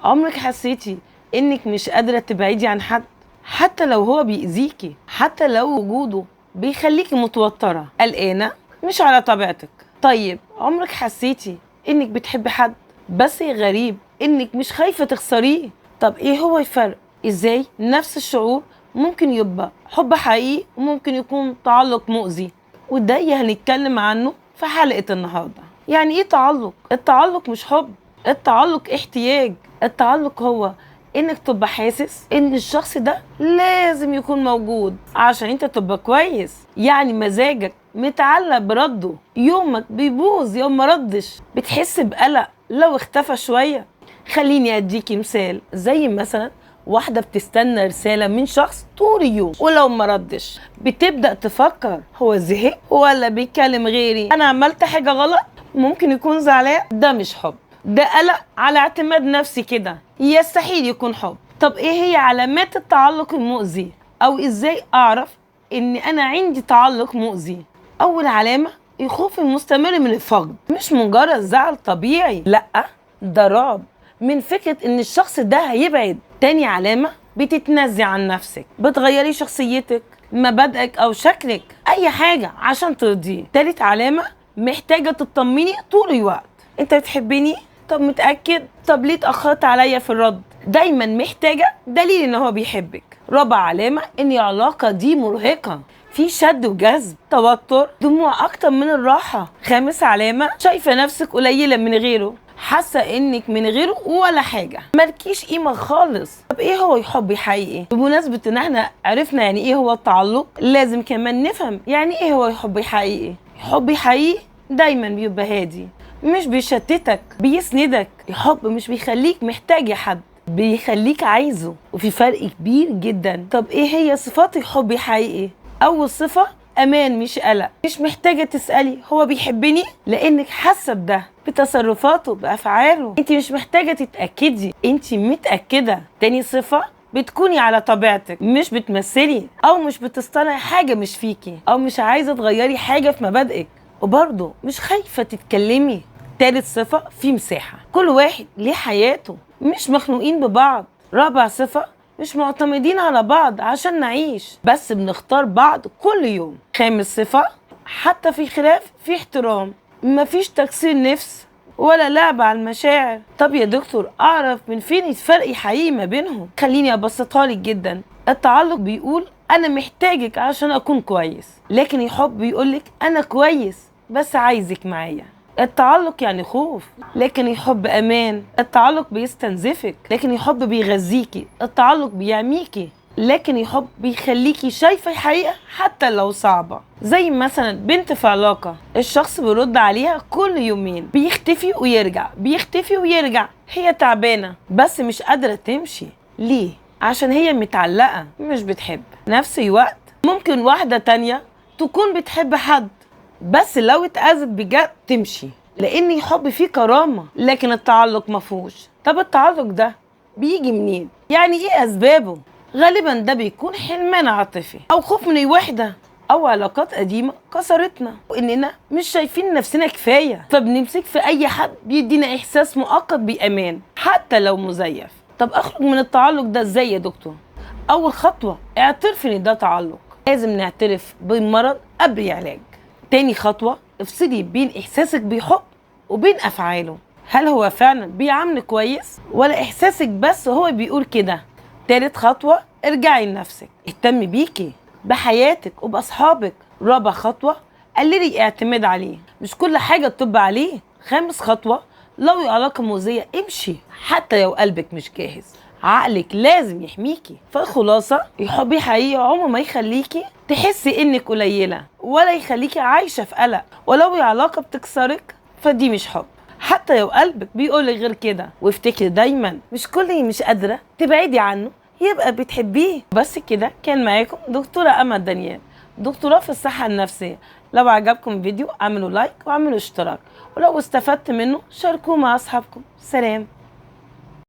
عمرك حسيتي انك مش قادرة تبعدي عن حد حتى لو هو بيأذيكي، حتى لو وجوده بيخليكي متوترة قلقانة مش على طبيعتك؟ طيب عمرك حسيتي انك بتحبي حد بس غريب انك مش خايفة تخسريه؟ طب ايه هو الفرق؟ ازاي نفس الشعور ممكن يبقى حب حقيقي وممكن يكون تعلق مؤذي؟ وده هنتكلم عنه في حلقة النهاردة. يعني ايه تعلق؟ التعلق مش حب، التعلق احتياج. التعلق هو انك تبقى حاسس ان الشخص ده لازم يكون موجود عشان انت تبقى كويس. يعني مزاجك متعلق برده، يومك بيبوظ يوم ما ردش، بتحس بقلق لو اختفى شوية. خليني اديكي مثال، زي مثلا واحدة بتستنى رسالة من شخص طول اليوم، ولو ما ردش بتبدأ تفكر هو زهق ولا بيتكلم غيري، انا عملت حاجة غلط، ممكن يكون زعلان. ده مش حب، ده قلق على اعتماد نفسي كده، يستحيل يكون حب. طب ايه هي علامات التعلق المؤذي؟ او ازاي اعرف ان انا عندي تعلق مؤذي؟ اول علامة الخوف المستمر من الفقد. مش مجرد زعل طبيعي، لا ده رعب من فكرة ان الشخص ده هيبعد. تاني علامة بتتنازلي عن نفسك، بتغيري شخصيتك، مبادئك او شكلك، اي حاجة عشان ترضيه. تالت علامة محتاجة تطمني طول الوقت، انت بتحبني؟ طب متأكد؟ طب ليه اتأخرت عليا في الرد؟ دايما محتاجة دليل ان هو بيحبك. رابع علامة ان العلاقة دي مرهقة، في شد وجذب، توتر، دموع اكتر من الراحة. خامس علامة شايفة نفسك قليلة من غيره، حاسة انك من غيره ولا حاجة، مالكيش قيمة خالص. طب ايه هو الحب الحقيقي؟ بمناسبة ان احنا عرفنا يعني ايه هو التعلق، لازم كمان نفهم يعني ايه هو الحب الحقيقي. الحب الحقيقي دايما بيبقى هادي، مش بيشتتك، بيسندك. الحب مش بيخليك محتاج حد، بيخليك عايزه، وفي فرق كبير جدا. طب ايه هي صفات الحب الحقيقي؟ اول صفة امان مش قلق، مش محتاجة تسألي هو بيحبني لانك حاسة بده، بتصرفاته، بافعاله، انت مش محتاجة تتأكدي، انت متأكدة. تاني صفة بتكوني على طبيعتك، مش بتمثلي او مش بتصطنعي حاجة مش فيكي، او مش عايزة تغيري حاجة في مبادئك، وبرضه مش خايفة تتكلمي. تالت صفة في مساحة، كل واحد ليه حياته، مش مخنوقين ببعض. رابع صفة مش معتمدين على بعض عشان نعيش، بس بنختار بعض كل يوم. خامس صفة حتى في خلاف في احترام، مفيش تكسير نفس ولا لعب على المشاعر. طب يا دكتور اعرف من فين الفرق حقيقي ما بينهم؟ خليني ابسطها لك جدا. التعلق بيقول انا محتاجك عشان اكون كويس، لكن الحب بيقولك انا كويس بس عايزك معايا. التعلق يعني خوف، لكن الحب امان. التعلق بيستنزفك، لكن الحب بيغذيكي. التعلق بيعميكي، لكن الحب بيخليكي شايفة الحقيقة حتى لو صعبة. زي مثلا بنت في علاقة، الشخص بيرد عليها كل يومين، بيختفي ويرجع، بيختفي ويرجع، هي تعبانة بس مش قادرة تمشي. ليه؟ عشان هي متعلقة مش بتحب. نفس الوقت ممكن واحدة تانية تكون بتحب حد، بس لو اتأذت بجد تمشي، لان الحب فيه كرامة، لكن التعلق مفهوش. طب التعلق ده بيجي منين؟ يعني ايه اسبابه؟ غالبا ده بيكون حرمان عاطفي، او خوف من الوحدة، او علاقات قديمة كسرتنا، واننا مش شايفين نفسنا كفاية، فبنمسك في اي حد بيدينا احساس مؤقت بامان حتى لو مزيف. طب اخرج من التعلق ده ازاي يا دكتور؟ اول خطوة اعترف ان ده تعلق، لازم نعترف بالمرض قبل العلاج. تاني خطوة افصلي بين احساسك بحب وبين افعاله، هل هو فعلا بيعاملك كويس ولا احساسك بس هو بيقول كده؟ تالت خطوة ارجعي لنفسك، اهتمي بيكي بحياتك وباصحابك. رابع خطوة قللي اعتماد عليه، مش كل حاجة تطب عليه. خامس خطوة لو علاقة مؤذية امشي حتى لو قلبك مش جاهز، عقلك لازم يحميكي. فالخلاصة الحب الحقيقي عمره ما يخليكي تحسي انك قليلة، ولا يخليكي عايشة في قلق، ولو العلاقة بتكسرك فدي مش حب حتى لو قلبك بيقولك غير كده. وافتكري دايما مش كل اللي مش قادرة تبعدي عنه يبقى بتحبيه. بس كده، كان معاكم دكتورة أمل دانيال، دكتوراه في الصحة النفسية. لو عجبكم الفيديو اعملوا لايك واعملوا اشتراك، ولو استفدت منه شاركوه مع اصحابكم. سلام.